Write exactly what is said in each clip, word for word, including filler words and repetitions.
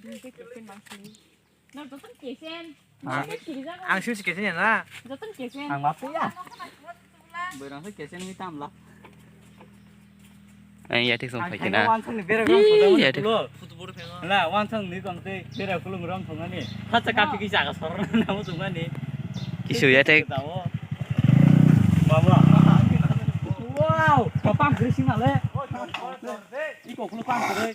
Nang joto kesen. Ah. Nang kiri jago. Ang sui kesen ya na. Joto kesen. Ang maaf ya. Berang sui kesen ni tam lah. Ang ya thik song phai kena. Wan song ni bera rom song. Iya, thik. Na wan song ni kong te bera kulung rom song ani. Hacha kapi ki jaga sor na mo song ani. Kisu ya thik. Baba. Wow, kapang kri sing ale. Iko kulu pang kri.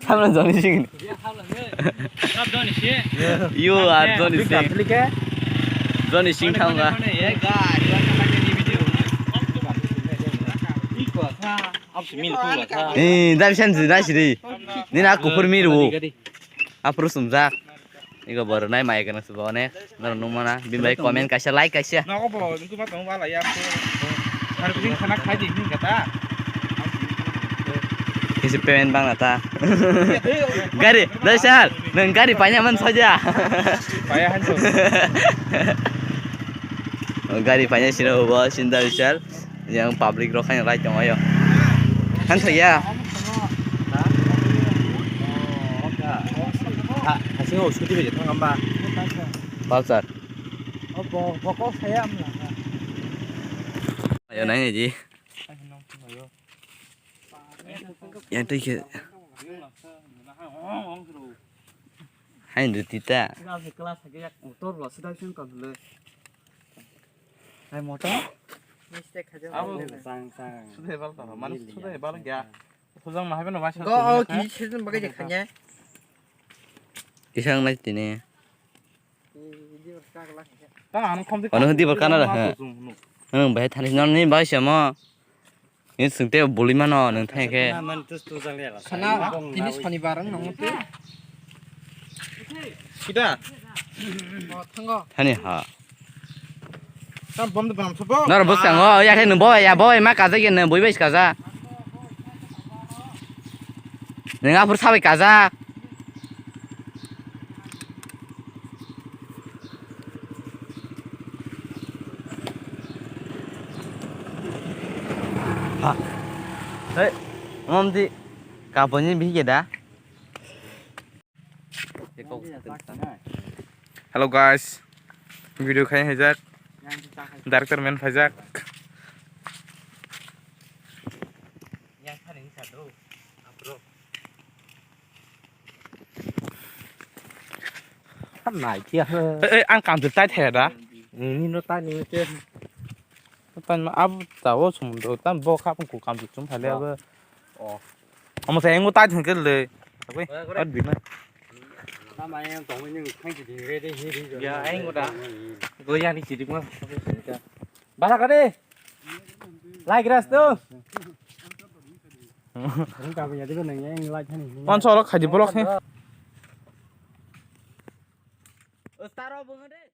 Thamla Johnny Singh. You are Johnny Singh. Johnny Singh thamla. Eh, dai san ji dai siri. Nina kupur miru. Apro sumjak. Ego borok nai mai gana subo onek. Norok nukmana. Bini bai comment kaisa, like kaisa. Nogo bo, nukuma tong wala ya. Har kini khana khai di hini kata. Kisi payment bang nata. Gari, dai sal. Nang gari paina man saja. Paya hanjo. Gari paina sino bo sinda sal. Yang public rok haino lai tongo yo. Han thok ya. Ha, hasingo scooty bai thang amba. Pulsar. Yo nai ni ji. Yang tei ke. Hain du tita. Class ke yak motor lo sedai sing kon le. Hai motor? Mistake khaja. Abo sang sang. Sudah bal taro, mana sudah bal gya. Sujang mahai bano waisa. Go, oh, kini season bagai je khanya. Isang nai tini. Tang ang khom. Ono di bakana da. Ang bahai thani non ni bahai sama. Ni sungte boli mano nang thai ke. Sana tini sonibar ang nang mutu. Kita. Oh, thango. Thani ha. Tam bom de bam sobo. Nor bwskango ya khe nung bo ya bo ma kajak ya nung bui bai kajak. Nung aphuru sabai kajak. Ha. Hei, mom di kaponi bihike da. Hello guys, video khai haijak, director man phaijak. Nai khe. Eh, eh, ang kamchwlwi tai thaya da. Nini no tai nini te. Tan ma abu ta o sum do tan bo kha pung ku kamchwlwi chum phale abu. Oh. Amo sa engo tai thang ke le. Oi, oi. At bina. Tama yang tong ni khang ji ding re de hi ri. Ya, engo da. Go ya ni ji ding ma. Bala ka de. Lai gras tu. Ang ka ya de nang yang lai thani. Pan solo khaji bolok he. Taro bung de.